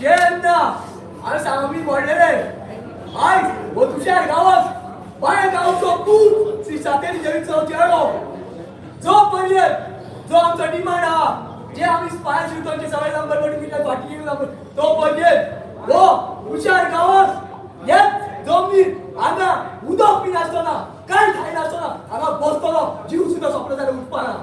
जेन्ना हांवें सांग पडलेले आयज हो तुषार गांवात बाय गांवचो पूत श्री सातेरी देवीचो चेडो जो पर्यंत जो आमचो डिमांड आहा जे आमी स्पायर शिवतोचे सगळे नंबर बडी फाटी नंबर तो पर्यंत हो हुशार गांवात येत जमनीर हांगा उदक बी नासतना कांय खायनासतना हांगा बसतलो जीव सुद्दां सोंपलो जाल्यार उठपाना.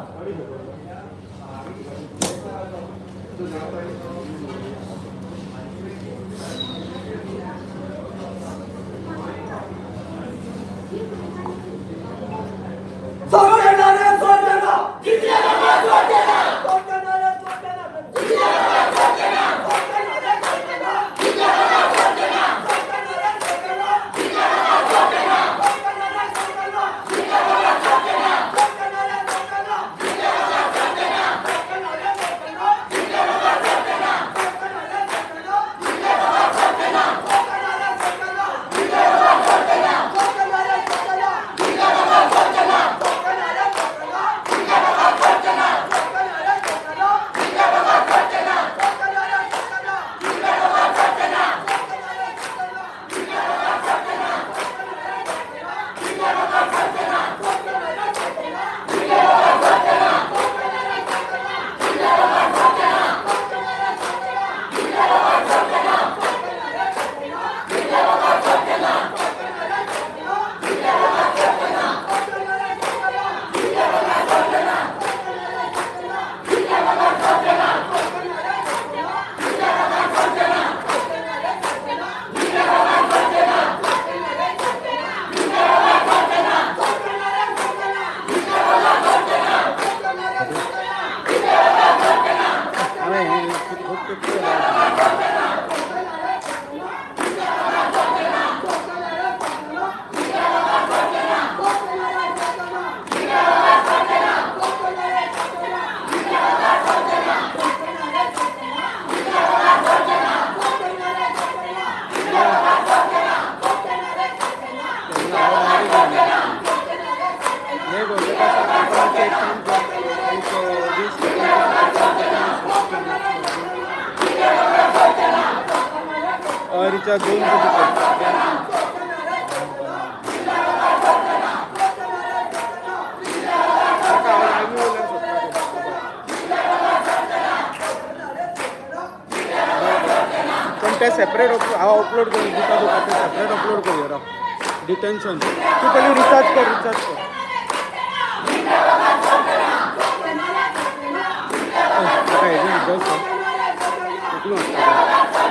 रिचार्ज दोन रुपये. पण ते सेपरेट हांव अपलोड करून दिता तुका, ते सेपरेट अपलोड करूया राव. डिटेन्शन तूं पयलीं रिचार्ज कर, रिचार्ज कर. म्हाका हेजें रिचार्ज कर. कोंकणी वाचता.